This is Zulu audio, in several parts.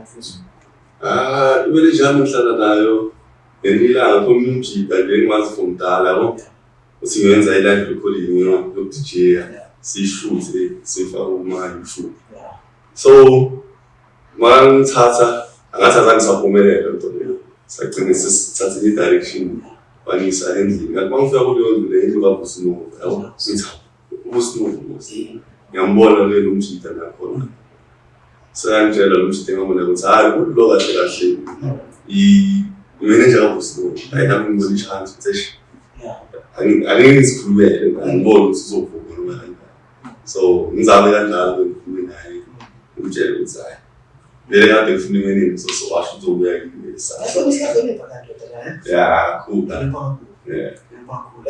nayo futhi? Ah, i-manager yami ngihlala nayo ngelinye ilanga khona umjida nje engimazi from kudala, yabo. Uthi ngiyenza i-live recording yoku-DJ-a, siyishuthe, siyifake kuma-YouTube. So mangithatha angathi azange saphumelela lento leyo. Sagcine sesithathe i-direction, bangisa endlini. Ngathi mangifika kuleyo ndlu le, indlu kaVusi yabo, ngithi uVusi ngiyambona le lo mjida nakhona. Sekangitshela lo mjida engambona ukuthi hhayi, kulo kahle kahle i-manager kaVusi. Hayi, nami ngibona i-chance ukuthi eish, angeke ngizikhulumele, angiboni ukuthi uzovuma noma kanjani. So ngizame kanjalo, ngikhulume naye, ngimtshele ukuthi hhayi, vele kade ngifuna imenini, so washo uzobuya kimi ngesasa. Yahlonipha kandoda la, eh? Ya, kakhulu. Hlonipha kakhulu. Yeah. Hlonipha kakhulu.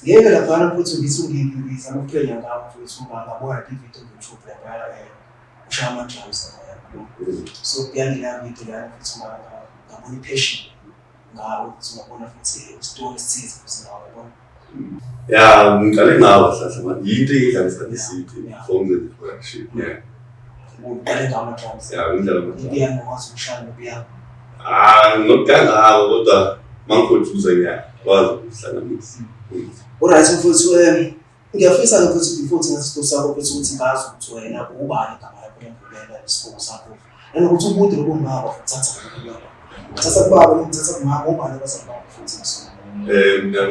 Ngeke laphana futhi ngithi ngizama ukuphenya ngawo futhi ngabona i-video ku-YouTube laphaya, ushaya ama-drums laphaya. So behind leya video leyana futhi ngabona i-passion ngawe, futhi ngabona futhi isitori esithize futhi ngawe, yabona. Ya, ngiqale ngawo hlahla manje yinto engidlala isikhathi eside before ngizenze i-production, yeah. Uqale ngawo ama-drums? Ya, ngidlala ama-drums. Ipiyano wazi ukushaya nopiyano? Ah, not kangako, kodwa mangi-produce ngiyakwazi ukuhlanganisa. Alright mfowethu, ngiyafisa-ke futhi before thina isitulo sakho futhi ukuthi ngazi ukuthi wena ubani igama lakho lempela, isibongo sakho, nanokuthi ubude lobungaka uthatha kuphi kubaba? Uthatha kubaba noma uthatha kumama? Obani abazali bakho futhi ngisona? Mina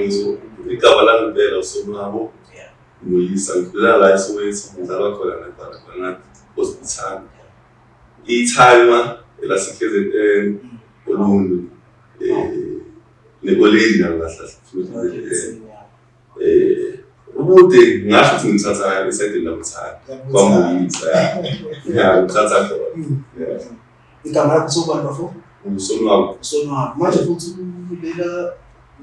igama lami impela uSonwabo Nguyisa, ngikhulela la eSoweto, ngizalwa khona, ngabhala khona hospital. I-timer elase-KZN, Olundi, ne-Olady nalo kahle kahle futhi. Ubude ngingasho ukuthi ngithatha esayidini labuthanda kwaMuyisa, ya, ngithatha khona, yeah. Igama lakho sobani, bafo? USonwabo. Usonwabo. Manje futhi lela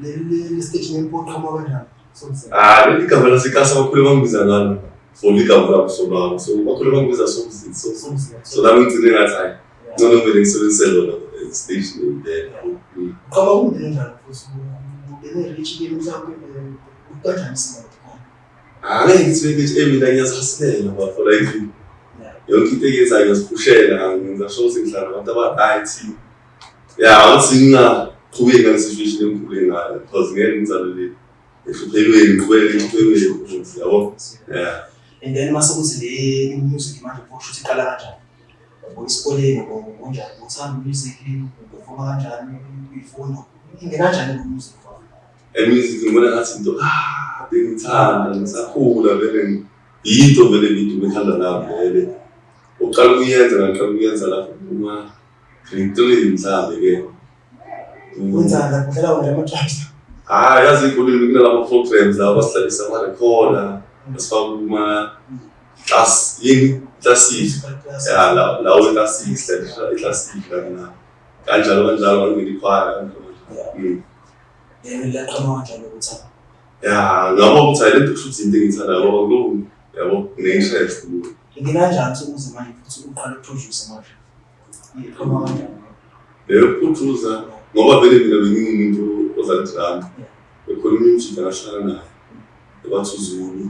leli stage name oqhamuka kanjani? Ah, leli gama lasekasi abakhulu bangibiza ngalo for ligama labo Sonwabo, so bakhulu bangibiza Somzini, so nami ngigcine ngathi hayi, ngcono kumele ngisebenzise lona stage name vele. Uqhamuka kumndeni onjani futhi? Umndeni rich kini mhlawumbe, kanjani isimo lapho? Angeke ngithi bekithi mina ngiyazihasilela bafo, like yonke into engiyenzayo ngiyaziphushela, ngenza sure ukuthi ngihlala nabantu aba-right. Ya, ukuthi ngingaqhubeki ngale situation engikhule ngayo, because ngeke ngizalele ehluphekweni, ngiqhubeke ehluphekweni futhi, yabo, yeah. And then mase kuthi le music manje kusho ukuthi iqala kanjani? Yabo, esikoleni yabo, kunjani? Uthanda music, uperforma kanjani, uyifunda? Ingena kanjani le music? I-music ngibona ngathi into bengithanda ngisakhula vele, yinto vele ngidume ekhanda lami vele. Uqala ukuyenza, ngaqala ukuyenza lapho kuma grade 3 mhlambe-ke. Wenzani lapho? Udlala wona ama-drums? Hayi, yazi ey'koleni kunalama programs la abasihlalisa ama-recorder, basifaka kuma class yini, class six. Ya, lawo class six, i-class six la, kanjalo kanjalo, ngangena ikhwaya kanjalo kanjalo. Then laqhamuka kanjalo ukuthi Ya, ngabo ukuthi hayi, lento kusho ukuthi into engiyithandayo ngoba kuloko, yabo, ngine-interest kuyo. Ingena kanjani sokuze manje futhi uqale ukuproduce manje? Iqhamuka kanjani? Leyo kuproduce, ngoba vele mina bengingumuntu odlala i-drum. Bekhona umjida ngahlala naye ebathuzulu,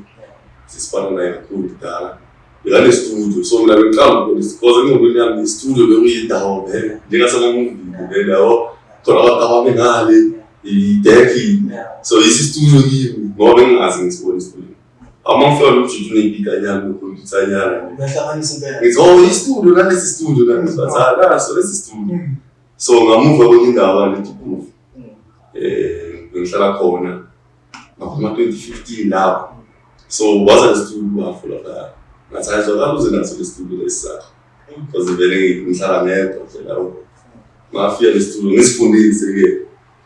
sisifana naye kakhulu kudala, bekane-studio. So mina bengiqala ukubona, because engqondweni yami i-studio bekuyindawo vele njengasema-movini vele, yabo, khona abantu abame ngale idekhi. So yisi studio kimi ngoba bengingazi ngisibona i-studio. Uma ngifika lo mjida uney'pikanyana, nekhompyuthanyana. Uyahlanganisa impela. Ngithi, "Oh, i-studio nalesi studio nalesi." Bathi, "Ah, naso lesi studio." So ngamuva kwenye indawo ngalethi proof bengihlala khona ngapha 2015 lapho. So waza le-studio bafo lapha, ngathi hayi, zwakala uze naso le studio lesi sakho, because vele ngihlala ngedwa nje lapho. Ngafika le studio ngisifundise-ke,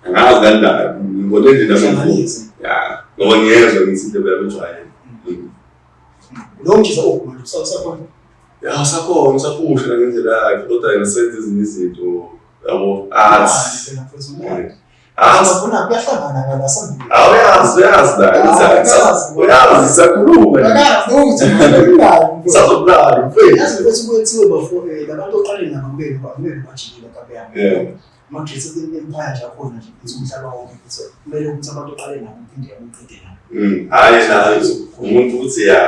angazi kanjani, ngibone nje nami. Uhlanganise. Ya, ngoba ngiyezwa ngithi indlebe yami ijwayele. Lo mjisa manje usakhona? Ya, usakhona, usaphusha ngendlela yakhe, kodwa yena senza ezinye izinto, yabo, arts. Phela futhi umnandi. Arts. Ngiyabona kuyahlangana ngala sambili. Awuyazi, uyazi la. Uyazi. Uyazi, siyakhuluma nje. Akazi ukuthi umnandi. Sazobulala mfethu. Yazi futhi kuthiwe bafo, labantu oqale nabo kumele bajikile kabe yami. Ama-Great Empire nje akhona nje futhi umhlaba wonke, futhi kumele ukuthi abantu oqale nabo uphinde uqede nabo. Hhayi, naye umuntu ukuthi ya,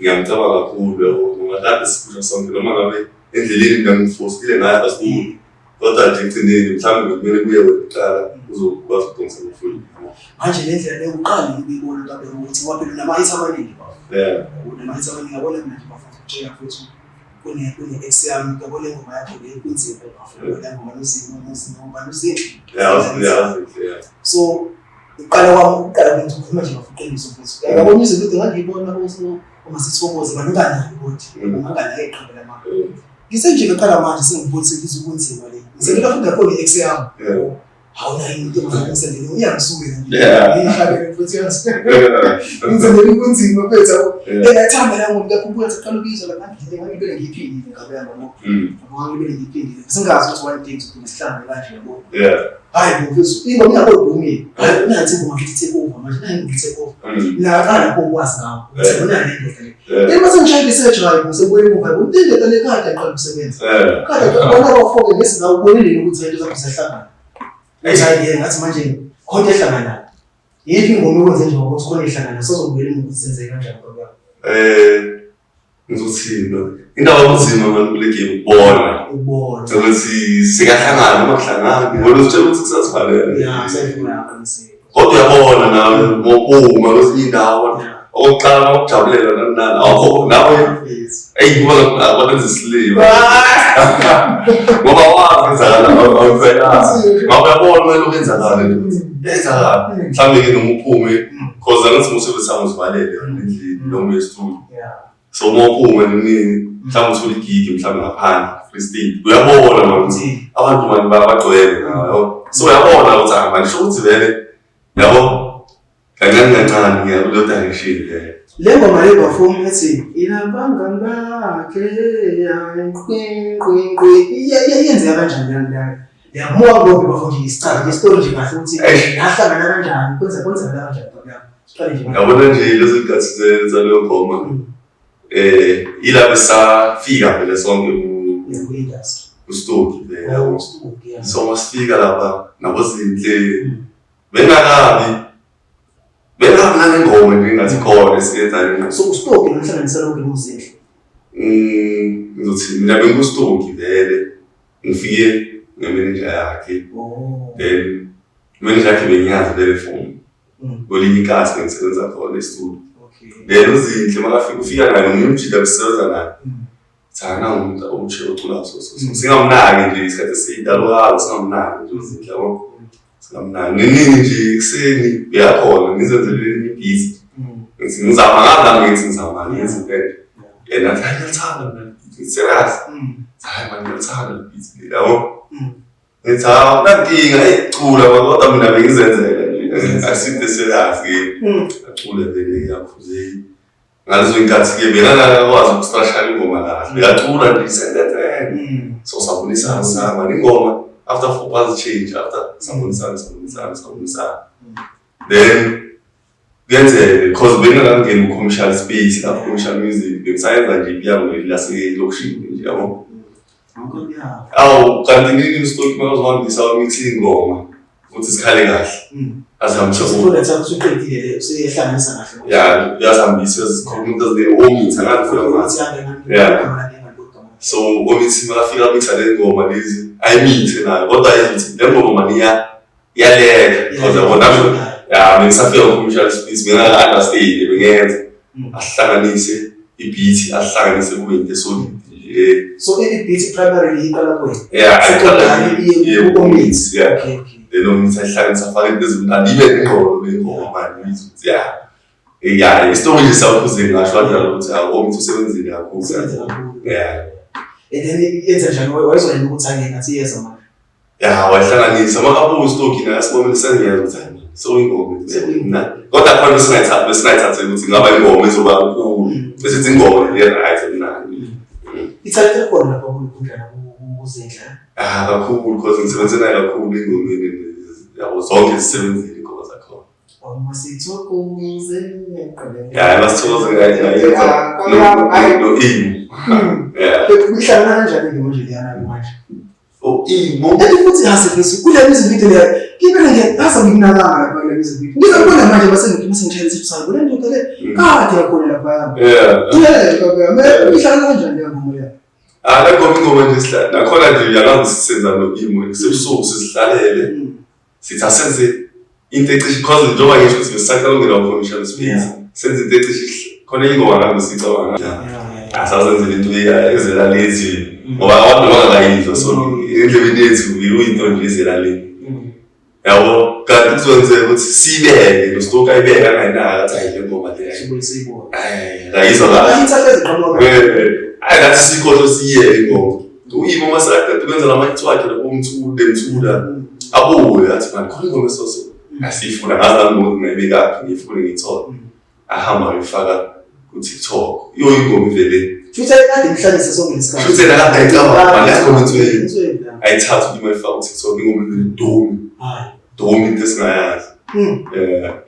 ngiyamcabanga kakhulu, yabo, ngoba kade siphusha sonke noma ngabe Endleleni mina ngifosile ngayo kakhulu, kodwa nje ekugcineni mhlawumbe bekumele kuye wena kuqala uzokwazi ukudonsa umfowethu. Manje le ndlela leyo uqale ukuyibona mhlawumbe ukuthi ngoba phela unama-hit amaningi bafo. Unama-hit amaningi, yabona mina nje bafo ngikutshela futhi kune-ex yami, yabo le ngoma yakho le kunzima bafo, le ngoma noZimo noZimo ngubani uZimo. Yeah, yeah. So uqala kwami ukuqala ukuthi ukhuluma nje bafo iqiniso futhi. Yabo music video ngangiyibona uma sithokoze banukanayo ukuthi unganganayo iqembu lamanga. Ngisenje ngiqala manje sengibona sengizwa ubunzima le. Ngisendela futhi nakhona i-ex yami. Hawu nayo intombazane ngisendele uyangisukela nje. Ngiyihlabele futhi uyangisukela. Ngisendele ubunzima mfethu yabo. Engathanda la ngoma ngiyakhumbula saqala ukuyizwa la ngangidlile ngangibele ngiyiphindile ngabe yabo. Ngangibele ngiyiphindile. Singazi ukuthi one day ngizogcina sihlangane kanje yabo. Hayi bo mfethu ingoma ingakho-dumi. Hayi nansi ingoma ngithi take over manje nayi ingoma take over. Mina ngaqala lapho ukwazi ngawo. Ukuthi yona le ndoda le. Then mase ngishaya i-research hayi bo sekubuye emuva yabo. Indoda le kade yaqala ukusebenza. Kade bona bafoke ngesingawo ubonile ukuthi into zakho ziyahlangana. Ngathi hayi ngathi manje khona ehlanganayo. Yiphi ingoma okwenze nje ukuthi khona ehlangana sozobuyela emuva ukuthi senzeke kanjani ngoba. Ngizothini indaba kunzima mani kule game ukubona Ukubona. Ukuthi sikahlangana noma kuhlangani wena uzitshela ukuthi kusasivalele. Yeah, kusayivula qinisile. Kodwa uyabona nawe ngophuma kwezinye indawo okokuqala ngokujabulela nani nani awukho nawe. Yes. Eyi kuba bakwenza isilima ngoba wazi kwenzakala awuphela ngoba uyabona kumele ukwenzakala yenzakala mhlawumbe-ke noma uphume cause angithi musebenzisa uzivalele endlini noma uye-studio. So uma uphume nini mhlawumbe uthole igigi mhlawumbe ngaphandle Free State uyabona manje ukuthi abantu manje bagcwele yabo, so uyabona ukuthi ah manje sho ukuthi vele yabo kancane kancane ngiya kuleyo direction leyo. Le ngoma le bafo ethi ilabangani bakhe qwi qwi qwi yenzeka kanjani le leyo? Yamuka konke bafo nje isichaze nje isitori nje kahle ukuthi nahlangana kanjani kwenza kwenzakala kanjani baba yami. Siqale nje. Yabona nje lezo nkathi zaleyo ngoma ila besafika vele sonke ku-industry. kuStoki vele yabo. Oh, Stoki, yeah. So masifika lapha naboZinhle bengakabi bengabi nalengoma nje engathi khona esiyenzayo. So uStoki nomhlanganisa lonke noZinhle. Ngizothi mina benguStoki vele ngifike nge-manager yakhe. Oh. Then manager yakhe bengiyazi vele from kwelinye ikasi bengisebenza khona e-studio. Okay. Then uZinhle makafika ufika naye nomunye umjita besisebenza naye. Cha nangu umuntu omusha oculayo so so so. Singamnaki nje isikhathi eside alokalo singamnaki nje uZinhle yabo. Singamnaki. Nini nje ekuseni uyakhona ngizenzele elinye i-beat. Ngithi ngizama ngazami ngithi ngizama ngenza into enje. And athi hayi ngiyalithanda mina le beat. Ngithi serious. Hayi man ngiyalithanda le beat le yabo. Ngithi hawu akunankinga icula kodwa mina bengizenzela nje. Akusinte serious ke. Acule vele yakhuze. Ngalezo inkathi ke bekangakwazi ukustrasha ingoma kahle. Bekacula nje sentence. So sabonisana sahamba ingoma after 4 bars change after sabonisana sabonisana sabonisana. Then kuyenzeka because bengingakangeni ku-commercial space lapho commercial music bengisayenza nje ipiano leli laselokishini nje yabo. Awu kanti nini uStoki makazohambisa wamixa ingoma ukuthi sikhale kahle. Azihambisa ku Usuletha usuqedile le usuyehlanganisa kahle. Ya uyazihambisa uyazikhuluma umuntu azine omitha ngathi Ukuthi Yeah. So omithi makafika amixa le ngoma lezi ayimithe nayo kodwa ayithi le ngoma mani iya iyaleka because yabona nami ya bengisafika ku-commercial space bengaka-understand bengenza ahlanganise i-beat ahlanganise kube into e-solid nje. So i-beat primarily iqala kuwena. Yeah, ayiqala Iye iye ku-Omits. Yeah. Okay, okay. Then omithi ayihlanganise afake into ezimnandi ibe nengqondo le ngoma manje uyizwe ukuthi ya ya isitori nje sawuphuzeni ngasho kanjalo ukuthi hawu omithi usebenzile kakhulu. Usebenze kakhulu. Yeah. And then yenza njani wayizwa yini ukuthi angeke ngathi iyeza manje. Ya wayihlanganisa makabuya uStoki naye asibonile sengiyeza ukuthi hayi man sewuyingoma Sekuyingoma. Kodwa khona besingayithathi besingayithathi ukuthi ingaba ingoma ezoba nkulu besithi ingoma nje right emnandi. Ithalente likhona lapha kuyikhundlana kuZinhle. Ah kakhulu because ngisebenze naye kakhulu engomeni yabo zonke zisebenzile ingoma zakhona. Masithokoze. Ya masithokoze ngayenza no Imo. Yeah. Ihlangana kanjani ke manje leyana manje? Oh Imo. And futhi yazi mfethu kule music video leyo ngibele nje asa ngikunakanga lapha kule music video. Ngizobona manje base ngimase ngishayela isipho sayo. Kule ndoda le kade yakhona lapha. Yeah. Yeah, baba. Ihlangana kanjani leyo ngoma leyo? Ah, le ngoma ingoma nje nakhona nje uyalazi sisenza no-imo kusebusuku sizihlalele sithi asenze into ecishe cause njengoba ngisho ukuthi besisaqala ukungena ku-commercial space senze into ecishe khona ingoma nami sicabanga asazenzela into ezela lezi ngoba abantu bangakayizwa so endlebeni yethu yinto nje ezela le yabo kanti kuzokwenzeka ukuthi siyibeke noStoka ayibeke angayinaka athi hayi le ngoma le akayizwa kahle hayi nathi siyikhohlwe siyiyeke ingoma uyimo uma sekaqeda ukwenza la mahits wakhe umthule mthula abuye athi mani khona ingoma esoso asiyifuna ngazi nami ngokuthi ngayibekaphi ngiyifune ngiyithole ahamba ayifaka ku-TikTok iyo ingoma ivele futhi ayikade imhlalise sonke lesikhathi futhi yena kade ayicabanga manje ingoma ethwele ayithatha ukuthi mayifaka ku-TikTok ingoma ivele dumi dumi into esingayazi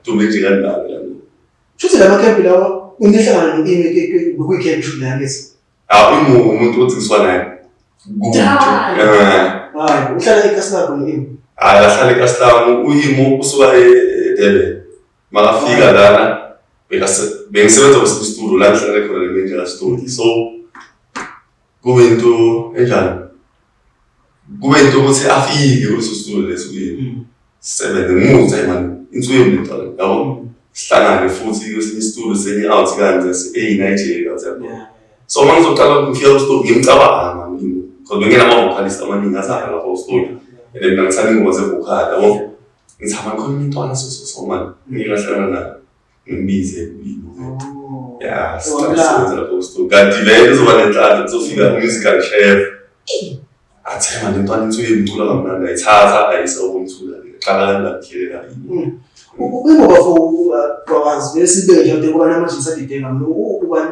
dumi nje kanjalo futhi la makhempi lawa unihlangana no-ime kwi-camp shoot la ngithi Ah, imo umuntu othi ngisuka naye kude. Hayi, uhlala eKaslamu no-Imo. Hayi, ahlala eKaslamu, uImo usuka eDurban. Makafika lana bengisebenza kwesinye isitulo la ngihlala khona le manager studio. So kube into enjani? Kube into ukuthi afike kuleso situlo leso kuyena. Sisebenze ngimuzwe hayi man, insuku yomntwana yabo. Sihlangane futhi kwesinye isitulo senye out kanje eyi-Nigeria out yabo. So uma ngizoqala ngifika kustudio ngimcabanga mani because benginama-vocalist amaningi azala lapho kustudio and then mina ngithanda ingoma ze-vocal yabo. Ngithi mani khona umntwana so so so mani ngilahlana naye ngimbize Oh. ya sisebenza lapho kustudio kanti vele uzoba nenhlanhla kuzofika musical chef athe mani intwana insuku yemcula kamnandi ayithatha ayisa ukumthula qala kanjani Ingoba for wazi vele sibeke nje ngoba namanje ngisadideka mina ubani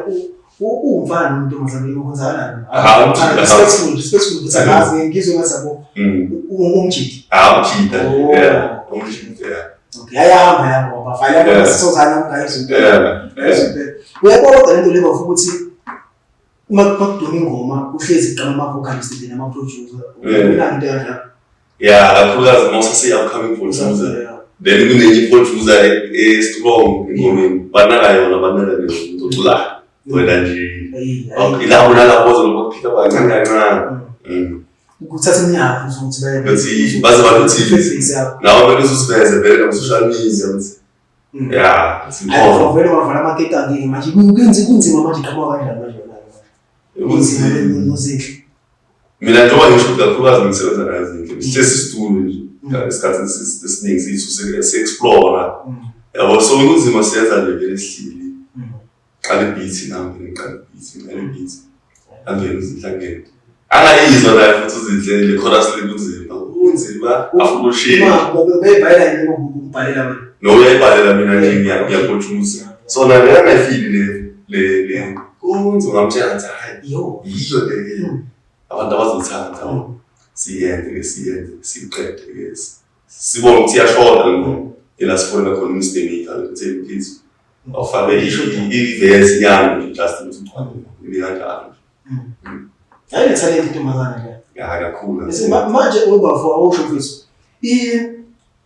uwumfana nomuntombazane kwenzakalani? Ah, umjita. Respectful, respectful ukuthi angazi ngizwe ngathi yabo umjita. Ah, umjita. Oh. Yeah, umjita. Yeah. Okay, ayahamba yabo bafana Yeah. sisozana ungayizwa impela. Yeah. Ngayizwa impela. Uyabona kodwa lento le bafuna ukuthi uma kuduma ingoma kuhlezi kuqala ama-vocalist nama-producer. Yeah. Uyabona into kanjalo. Yeah, kakhulukazi uma usase-upcoming producer. Yeah. Then kunenye i-producer e-strong engomeni. Banaka yona, banaka leyo umuntu oculayo. Wena nje. Ayi, ayi. Ilapho nalapho bazolokhu bakuphika kancane kancane. Kuthatha iminyaka futhi ukuthi Ukuthi baze baluthile. Face yakho. Nawe kumele uziveze vele naku-social media ukuthi yeah, it's Hayi, important. vele wavala amaketangini manje kunzima manje qhamuka kanjani manje wena? Kunzima Ukuthi nozinhle. mina njengoba ngisho ukuthi kakhulukazi ngisebenza nayo zinhle sihlezi isitulo nje esikhathini esiningi sithu si-explore yabo so kunzima siyenza nje vele sihleli qala i-beat nami ngiqala i-beat ngiqala i-beat angene uzinhle angene angayizwa naye futhi uzinhle le chorus le kunzima kunzima afuna ukushiya Beyibhalela yini ukubhalela wena? no uyayibhalela mina nje ngiyaproduce so naye bekangayifili le kunzima ngamtshela ngathi hayi Yo. yiyo le abantu abazoyithanda siyenze ke siyenze siqede ke sibone ukuthi iyashoda le ngoma ila sifonela khona uMr Maker ukuthi hey please awufake i-verse yami nje just ukuthi ucwane ibe kanjalo Hayi le talent intombazane le. ya kakhulu Bese manje ubafo awusho mfethu.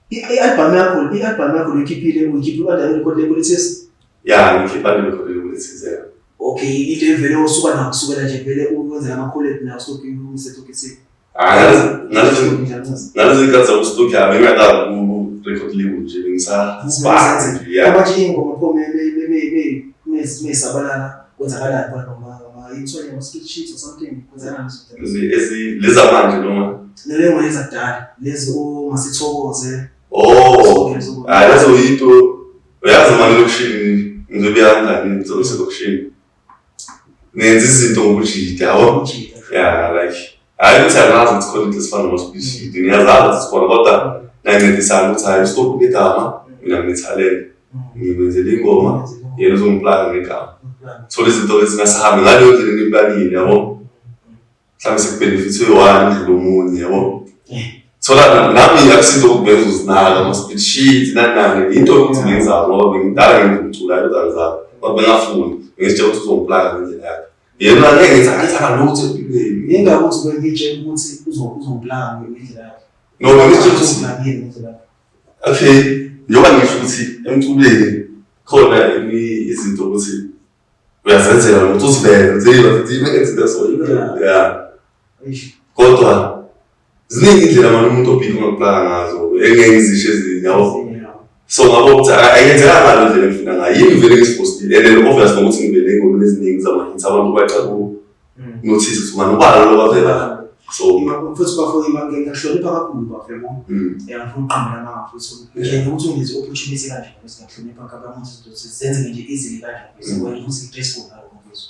I-album yakho, i-album yakho uyikhiphile, uyikhiphe under record label ethize. Ya ngikhipha le record label ethize. Okay, into vele osuka nayo kusukela nje vele uwenza ama collab nawo so umsetho kithi. Ngalezo zikhathi zakustudio bengingakabi ku-record label nje bengisasibhazi nje ya. Manje ingoma pho me me me me mesabalala kwenzakalani phana noma ithole ama split sheets or something kwenzakalani izinto. Lezamanje noma Lele ngoma ezakudala lezi omasithokoze. Oh, hayi lezo yinto uyazi manje elokishini ngizobuya kanjani ngizobe ngenza izinto ngokujida yabo. Yeah, like hayi ukuthi angazi ukuthi khona into esifana nama-split sheet ngiyazazi ukuthi sikhona kodwa nayincedisana ukuthi hayi stop ngegama mina nginethalente ngimenzela ingoma yena uzongiplanga ngegama thola izinto ezingasahambi ngaleyo ndlela eniplanile yabo mhlawumbe sekubenefithwe one udlula omunye yabo thola nami akusinto ukuthi bengizozinaka ama-split sheet nani nani into yokuthi bengizazi ngoba bengidala ngenza umculo hayi ukuthi angizazi kodwa bengafuni bengizitshela ukuthi uzongiplanga ngendlela yakhe yena ngeke ngithi angenzanga lutho empilweni Yingakho ukuthi bengitshela ukuthi uzoplanga ngendlela yakhe. No, bengizitshela ukuthi Uzoplanga ngendlela yakhe. Okay, njengoba ngisho ukuthi emculweni khona izinto ukuthi Uyazenzela ukuthi uziveze nje bathi mengenza into so. Yeah. Kodwa ziningi indlela manje umuntu obhikho ongakuplana ngazo engeke ngizisho ezinye, yabo. So ngabo ukuthi ayenzeka ngalo ndlela engifuna ngayo, yimi vele ngisipostile, and then obvious nokuthi ngivele ey'ngomeni eziningi zama-hits, abantu baqala ku-notice ukuthi mani ubala lo bavela. So futhi bafo, ngiyakuhlonipha kakhulu bafo, yabo. Ngifuna ukuqambela amanga futhi nje nokuthi unginikeze i-opportunity kanje, ngoba ngiyakuhlonipha kabi ukuthi izinto zenzeke nje easily kanje, wena futhi graceful ngalokho mfethu.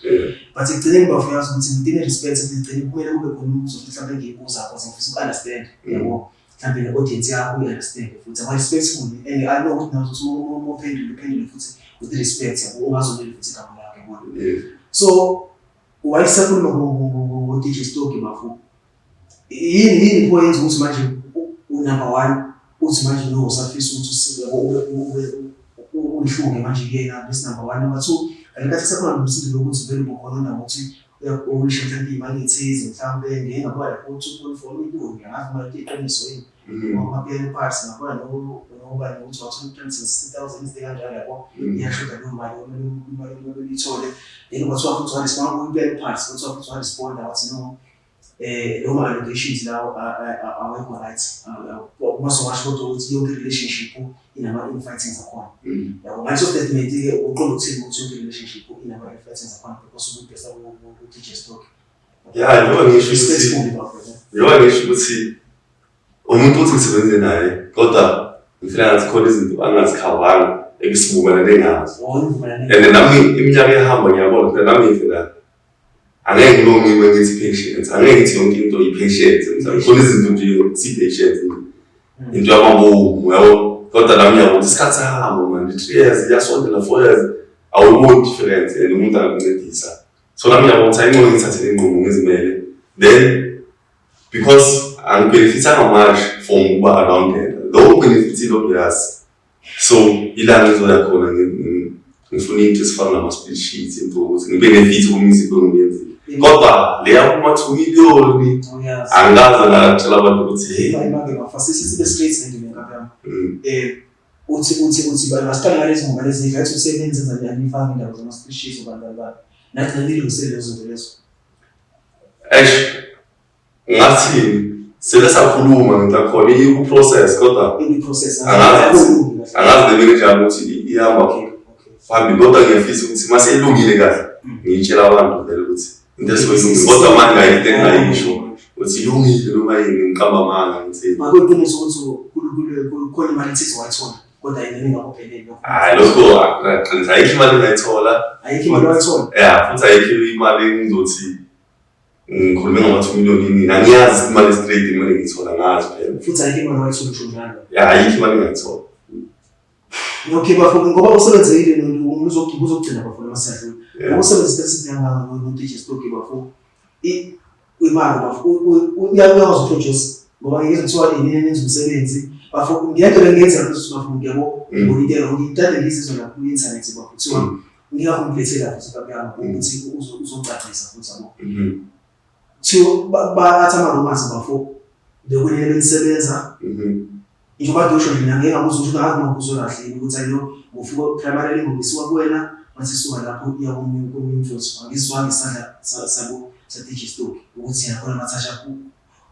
But ekugcineni bafo, yazi ukuthi within respect, ekugcineni kumele kube khona umbuzo futhi mhlawumbe engiyibuza because ngifisa uku-understand, yabo, mhlawumbe ne-audience yakho uyi-understand futhi ama-respectful, and I know ukuthi nazo ukuthi uma uphendule, uphendule futhi with respect, yabo, ungazoneli futhi igama lakho, yabona. So wayesakhuluma ngo-DJ Stokie bafo, yini pho yenza ukuthi manje u-number one uthi manje no, usafisa ukuthi yabo ube uyihluke manje kuyena? This number one. Number two, ngenkathi kusekhona nomsindo lokuthi vele ubukhonona ngokuthi uyakulisha mhlawumbe iy'mali ey'thize, mhlawumbe ngike ngabona lapho 2.4 million, ngiyangazi uma into iqiniso yini, ama-piano parts, ngabona noba nokuthi wathola 360,000, izinto kanjalo, yabo. Iyashoda leyo mali, kumele imali kumele uyithole. Then kwathiwa futhi wa-piano parts, kwathiwa futhi wa-responda wathi no, lawo ma-allegations lawo awekho right. Uma sowasho kodwa ukuthi yonke i-relationship inama-infightings akhona, yabo. Ngaleso statement-ke uqonda ukuthini ukuthi yonke i-relationship inama-infightings akhona, because ubuyibhesa ku-DJ Stokie? Ya, njengoba ngisho ukuthi Respectfully bafo. Njengoba ngisho ukuthi umuntu uthi ngisebenze naye, kodwa ngifila ngathi khona izinto angazikhavanga ebisivumelane ngazo. Wona. And nami iminyaka ehamba ngiyabona phela, nami ngifila angeke ngilonge ngime ngithi patience, angeke ngithi yonke into i-patience. Mhlawumbe khona izinto nje si-patience, into yamabomu, yabo. Kodwa nami ngiyabona ukuthi isikhathi sahamba manje, 3 years iyasondela, 4 years, awuyiboni difference and umuntu angakuncedisa. So nami ngiyabona ukuthi ayingcono ngithathele inqumo ngizimele then, because angi-benefithanga much from ukuba around yena, though u-benefithile obvious. So ila ngizoya khona, ngifuna into ezifana nama-split sheets, into ukuthi ngi-benefithe ku-music engiyenzile. Kodwa leya kuma-2 million angikaze ngatshela abantu ukuthi hey. Imake bafasisi sibe straight nendima enkapha yami. Uthi basiqale ngalezi ngoma lezi ngathi usebenza njani, nifaka indawo zama-split sheets abantu bani nathi nilungisele lezo zinto lezo. Eish, ngathi sele sakhuluma ngitakhona iku-process, kodwa i-process. Angazi le manager ukuthi ihamba phambili, kodwa ngiyafisa ukuthi uma seyilungile kahle ngiyitshela abantu vele ukuthi into esuke ilungile. Kodwa manje ayikho into engingayisho ukuthi ilungile noma yini, ngiqamba amanga ngithi. Makuyiqiniso ukuthi kukhona imali ethize wayithola, kodwa yena ningakupheleli lokho? Hhayi, lokho akuqinisa, ayikho imali engayithola. Ayikho imali wayithola? Ya, futhi ayikho imali engizothi ngikhulume ngama-2 million yini, angiyazi imali straight kumele ngiyithola, ngazi phela. Futhi ayikho imali wayithola, usho njalo? Ya, ayikho imali engayithola. Okay bafo, ngoba usebenzekile uzogcina bafo noma siyadlula. Ngoba usebenza isikhathi eside kangaka no-DJ Stokie bafo, imali bafo, uyakwazi uku-produce, ngoba ngeke kuthiwa inini nenza umsebenzi bafo, ngento le ngenza ukuthi bafo ngiyabo ngibona into wrong, ngikade ngizizwa lapho ku-internet bafo, kuthiwa ngingakho ngilethela futhi kabuyami ukuthi uzocacisa futhi, yabo. Kuthiwa bathi ama-rumors bafo bekunini benisebenza, njengoba kade usho nje, mina ngeke ngakuzwa ukuthi ngazi ngakuzwa kahle yini ukuthi ayo ngofika primarily ingoma isuka kuwena, mase isuka lapho iya komunye umfowethu. Angizwanga isandla sabo sa-DJ Stokie ukuthi yena khona ama-touch up,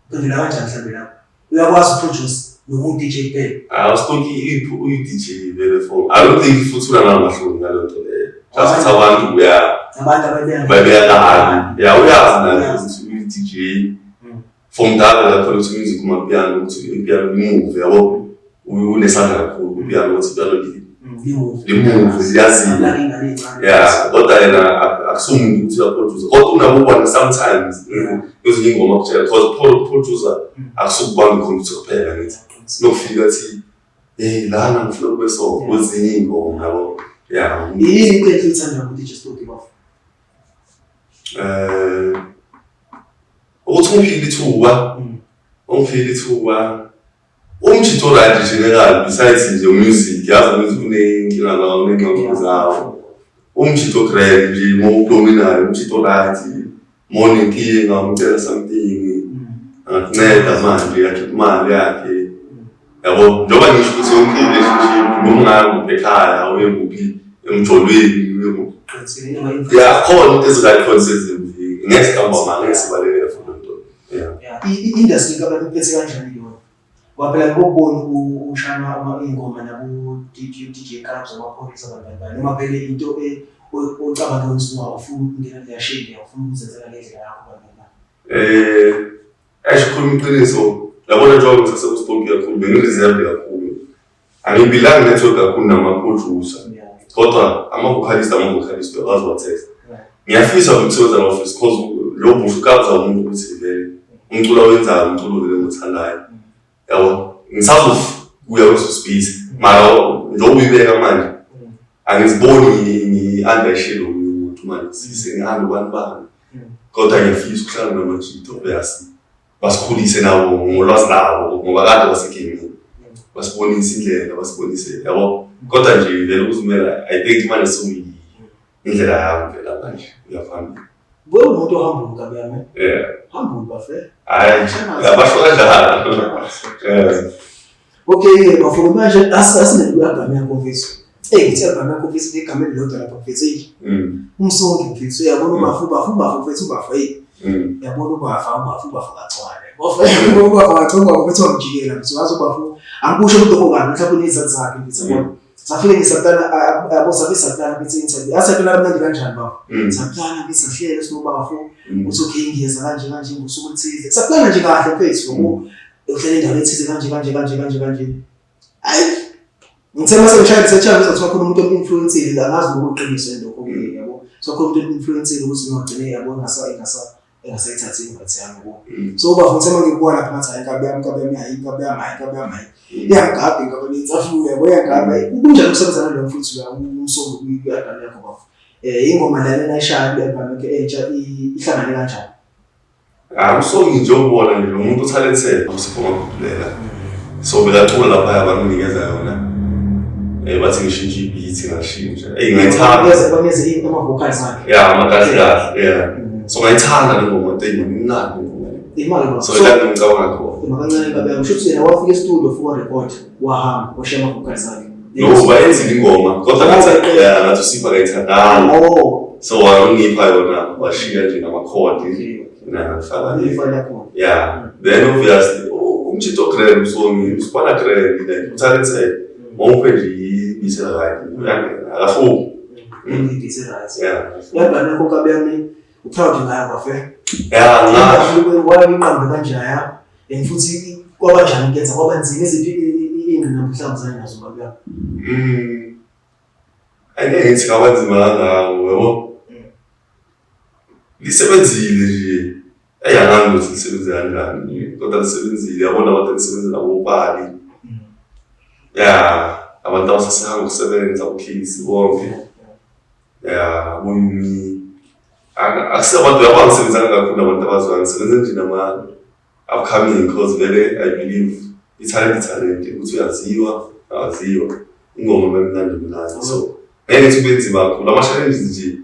uphendula kanjani mhlawumbe lapho? Uyakwazi uku-produce noma u-DJ kuphela? Ah, uStokie uyi-DJ vele for, I don't think futhi unanamahloni ngaleyo nto leyo, just ukuthi abantu uya Abantu ababeka babeka kabi. Ya, uyazi naye ukuthi uyi-DJ. For mdala lapho ukuthi music kumapiano, ukuthi ipiano i-move, yabo, unesandla kakhulu kupiano, ukuthi ipiano li-move, liyaziwa. Akulanga ingane ey'ncane. Ya, kodwa yena akusumuntu ukuthi uya-produce, kodwa unabo sometimes kwezinye iy'ngoma kutshela, because producer akusukubamba ikhompyutha kuphela, ngithi nokufika athi hey, lana ngifuna kube so kwezinye iy'ngoma, yabo, ya. Yini into enhle oyithandayo ngo-DJ Stokie bafo? Ukuthi ungiphile ithuba, ungiphile ithuba, umjito right general, besides nje music, yazi ukuthi uney'nkinga zawo, uney'ngxabano zawo, umjito grand nje, uma ukhuluma naye umjito right, uma unenkinga umcela something, angakunceda manje, akhiphe imali yakhe, yabo. Njengoba ngisho ukuthi yonke i-relationship, noma ungaya kuphi ekhaya, uye kuphi emjolweni, uye kuphi. Qinisile inama Ya, khona into ezi-right, khona sezimbi. Ngeke siqamba amanga, ngeke sibalekele futhi lento. Yeah. Yeah. I-industry kabantu iphethe kanjani yona? Ngoba phela ngokubona ushaya iy'ngoma nabo-DJ DJ Cubs, amapholisa, abantu bani, noma vele into ocabanga ukuthi ufuna ukungena kuleya shade, ufuna ukuzenzela ngendlela yakho, bantu bani. Eish, khuluma iqiniso. Yabona, njengoba ngisasekuStoki kakhulu, bengi-reserved kakhulu. Angibilanga network kakhulu nama-producer. Kodwa ama-vocalist uyakwazi uwa-text. Ngiyafisa ukusebenza no-office cause lo busho ukabuza umuntu ukuthi vele umculo awenzayo umculo vele enguthandayo. Yabo, ngisazokuya kweso space. Mara njengoba uyibeka manje, angiziboni ngi-under omunye umuntu manje, sengi-under ubani bani. Kodwa ngiyafisa ukuhlala namajita, obviously. Basikhulise nabo ngolwazi labo ngoba kade basegamini. Basibonise indlela, basibonise, yabo. Kodwa nje vele ukuzimela, I think manje sekuyi indlela yami vele manje uyaphambili. Wewe umuntu ohambule kabi yami. Yeah. Hambule bafe. Hayi, yabasho kanjalo. Yeah. Okay, bafo, manje asingene kwi-album yakho mfethu. Eyi, ngithi i-album yakho mfethu negama elilodwa lapha mfethu, eyi. Umsongi mfethu, uyabona ubafu, ubafu, ubafu mfethu, ubafu, eyi. Uyabona ubafa, ubafu, ubafu kagcwale. Ubafu, ubafu kagcwale, ubafu mfethu wamjikela mfethu, wazi ubafu. Angikusho ukuthi lokho kabi, mhlawumbe unezizathu zakhe mfethu, yabona. Safike nje saplana, yabo, sabe saplana mfethu interview. Asaplana kamnandi kanjani bafo? Saplana mfethu, sahlela sinobafu. Uthi okay, ngiyeza kanje kanje ngosuku oluthize. Saplana nje kahle mfethu, yabo. Uhlele endaweni ethize kanje kanje kanje kanje kanje. Hayi. Ngithe mase ngishaya research yami, kuthiwa khona umuntu om-influence-ile, angazi ngokuqiniso lokho, yabo. So khona umuntu om-influence-ile ukuthi ngigcine, yabo, engasayithathi invite yami, yabo. So ubafo, ngithe mangikubona lapha ngathi hayi, inkabi yami, inkabi yami, hayi, inkabi yami, hayi, inkabi yami, hayi. Iyangigabha inkabi yami, insafuya, yabo, iyangigabha. Kunjani ukusebenza nalo mfuthu la umsongo kwi-album yakho bafo? Ingoma lana enayishaya kwi-album yakho entsha ihlangane kanjani? Ah, usongi nje ubona nje lo muntu u-talented, uSipho Magudulela. So bekacula lapha, banginikeza yona. Bathi ngishintshe i-beat, ngashintsha. Ey, ngayithanda. Baneze ama-vocals akhe. Yeah, kahle kahle. Yeah. So ngayithanda le ngoma, nto imnandi ingoma le. Imali bafo. So ila ngicabanga khona. Makancane babe, ngisho ukuthi yena wafika e-studio fuka record, wahamba washiya ama-vocals akhe. No, bayenzile ingoma kodwa ngathi, yeah, ngathi uSipho akayithandanga. Oh. So wangipha yona, washiya nje nama-chord. Ngafaka le. Ifile yakho. Yeah. Then obviously umtshito grand, usongi usipana grand, like u-talented. Wawuphe nje i-beat right, uyangena akahluphi. I-beat right. Yeah. I-album yakho kabi yami, u-proud ngayo bafe? Yeah, ngasho. Wayiqambe kanjaya and futhi kwabanjani ukuyenza, kwaba nzima, iziphi iy'ngqinamba mhlawumbe nazo kabi yami? Angeke ngithi kabanzima kangako, yabo. Lisebenzile nje. Eyi, angazi ukuthi lisebenze kanjani, kodwa lisebenzile. Yabona abantu elisebenza nabo, ubali. Yeah, abantu abasasehamba ukusebenza, uKhisi bonke. Yeah, kuyimi. Akusiyo abantu yabo, angisebenzanga kakhulu nabantu abaziwayo, ngisebenze nje nama upcoming because vele I believe i-talent i-talent, ukuthi uyaziwa awaziwa, ingoma memnandi mnandi, so ngeke ngithi kube nzima kakhulu. Ama-challenges nje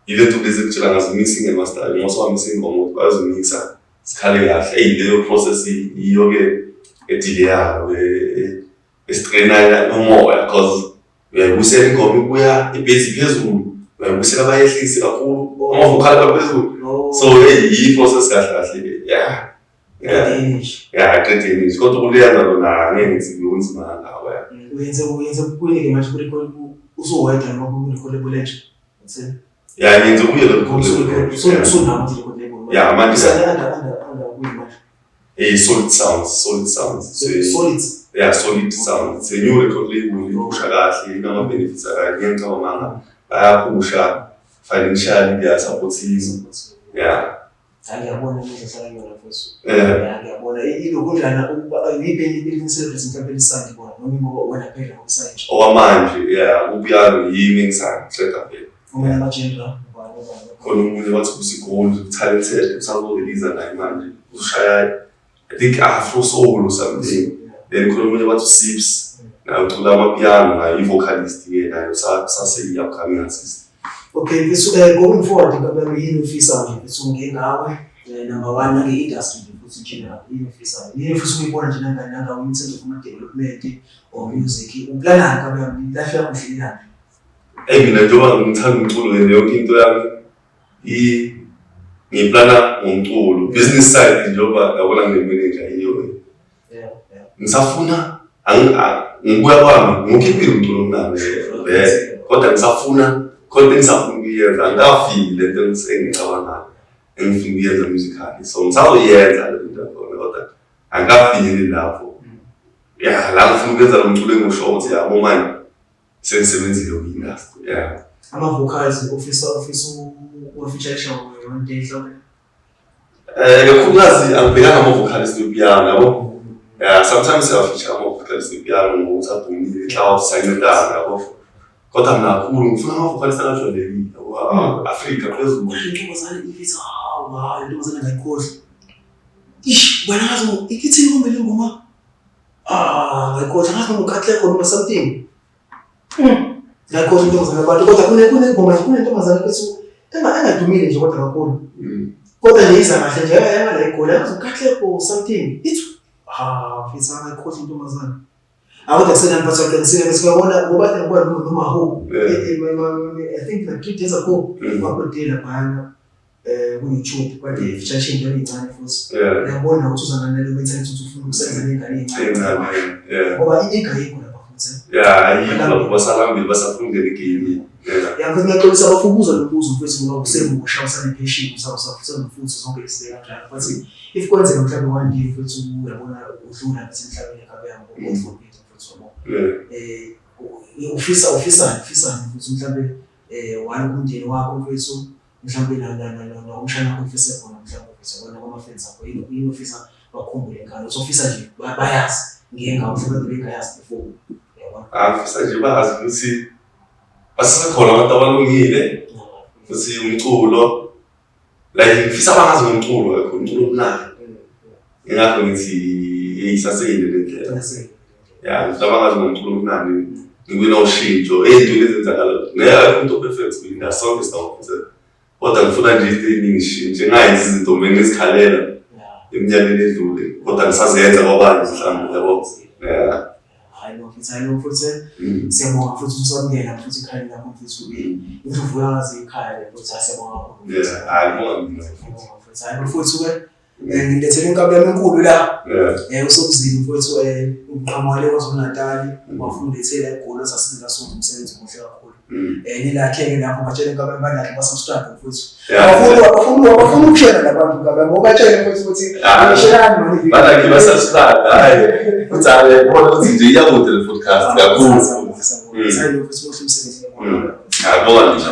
yile nto lezi ekutshela ngazo, mixing and mastering. Uma usewamisa ingoma bayazomixa sikhale kahle. Eyi, leyo process iyo-ke edileyayo, esitrainayo umoya, cause uyayibuyisela ingoma, ibuya ibhesi phezulu, uyayibuyisela bayehlise kakhulu, ama-vocal aphezulu. So hey, yi-process kahle kahle, yeah, aqedeni nje, kodwa ukuliyenza lona angeke ngithi kunzima kangako, yeah. Uyenze kuyini-ke manje ku-record, usuwedwa noma ku-record label entsha? Yeah, ngiyenze kuye le record label. Usunabo manje record label? Yeah, manje. Under kuyi manje? Eh, Solid Sounds, Solid Sounds. Solid. Yeah, Solid Sounds. It's a new record label, iphusha kahle, inama-benefits akahle, ngiyangicabanga manga bayaphusha financially, they are supporting. Yeah. Hayi, ngiyabona imizi ohlala kuyona mfethu. Yeah, ngiyabona. Ilokunjana yiphi elinye service mhlawumbe elisayinde bona noma ingoba wena phela ngokusayinja? Okwamanje, yeah, kupiano yimi engisaqeda vele. Uma nama-genre ubani ubani? Khona omunye wathi uSigold, talented, usazoreleasa naye manje. Ushaya, I think, Afro soul or something. Then khona omunye wathi uSips, naye ucula amapiano, naye i-vocalist ke, naye usase-upcoming artist. Okay, mfethu, going forward ngabe yini ufisayo nje mfethu ngengawe, number one, nange-industry nje futhi general, yini ufisayo? Yini ofisa ukuyibona nje nangawe in terms of ama-development or music? Uplanani ngabe life yakho uhlelelani? Eyi, mina njengoba ngithanda umculo and yonke into yami ngiplana ngomculo. Business side, njengoba yabona ngine-manager yiyo. Ngisafuna ngibuya kwami ngikhiphile umculo omnandi vele, kodwa ngisafuna khona into engisafuna ukuyenza, angikafiki le nto engicabangayo engifuna ukuyenza musically, so ngisazoyenza le nto yakhona, kodwa angikafinyeleli lapho ya la ngifuna ukuyenza lo mculo engisho ukuthi yabo manje sengisebenzile kwi-industry, yeah. Ama-vocals ofisa uwa-featurisha one day mhlawumbe? Kakhulukazi angibhekanga ama-vocalist wepiano, yabo. Yeah, sometimes siya-feature ama-vocalist wepiano ngokuthi adumile, mhlawumbe siyancedana, yabo, kodwa mina kakhulu ngifuna ama-vocalist angajwayelekile, yabo, Afrika phezulu. Kodwa intombazane ifisa, hawu hawu, intombazane ngayikhohlwa. Ish, wena ngazi ithini kumbe le ngoma? Ah, ngayikhohlwa, ngazi noma uKatlego noma something. Ngayikhohlwa intombazane abantu, kodwa kunengoma, kunentombazane futhi engadumile nje kodwa kakhulu. Kodwa nje iza kahle nje yangala iGoli, ngazi uKatlego something. Ithi ha, mfethu, angayikhohlwa intombazane. Akodwa kusenani bathi aqinisile bese uyabona ngoba kade ngibona noma who I think like 3 days ago wa-upload laphayana ku-YouTube kade feature into ey'ncane futhi. Uyabona ukuthi uzanganele ku-internet ukuthi ufuna ukusebenza ney'ngane ey'ncane. Ey'ncane, yeah. Ngoba i-eager yikho lapha futhi. Yeah, ayikho lapho, basalambile, basafuna ukungena e-game-ini, yeah. Ya mfethu, ngiyaxolisa bafuna ukubuza lo mbuzo mfethu ngoba usemusha, usane-passion, usafuthi zonke izinto kanjalo. But if kwenzeka mhlawumbe one day mfethu uyabona udlula mfethu emhlabeni ngabe yami, God forbid mfethu, yabo. Ufisani mfethu mhlawumbe one kumndeni wakho mfethu, mhlawumbe na umshana wakho ufise khona mhlawumbe mfethu, yabona, kwama-fans akho yini ofisa bakhumbule ngayo, uthi ufisa nje bayazi ngengawo mhlawumbe bengayazi before, yabona? Ngifisa nje bazi ukuthi basesekhona abantu abalungile futhi umculo, like ngifisa bangazi ngomculo kakhulu, umculo omnandi. Ingakho ngithi isaseyile le ndlela. Ya, ngifisa bangazi ngomculo omnandi, ngibe noshintsho ey'ntweni ezenzakala. Ngeke, akekho umuntu o-perfect kwi-industry, sonke sinamaphutha, kodwa ngifuna nje into ey'ningi zishintshe, ngingayenzi izinto mina ngizikhalela eminyakeni edlule kodwa ngisazenza kwabanye mhlawumbe, yabo, yeah. Hayi no mfethu, hayi no mfethu, siyabonga futhi usamukela futhi ekhaya lakho mfethu, indlovukazi ekhaya le mfethu, siyabonga kakhulu. Yeah, hayi, ngibonga mina futhi. Siyabonga mfethu. Hayi no mfethu ke, ngilethele inkabi yami enkulu la. Usobuzini mfethu, uqhamuka le KwaZulu Natal, wafuna ulethela eGoli, sasiza sonke, umsebenzi omuhle kakhulu. Nilakhe-ke lapho, batshele inkabi yami balakhe, ba-subscribe mfethu. Bafuna ukushare labantu inkabi yami, ubatshele mfethu ukuthi nishelani mani. Balakhe, ba-subscribe, hayi futhi, hayi, bona ukuthi nje iyakude le podcast kakhulu. Hayi no mfethu, muhle umsebenzi. Hayi, bonga mina.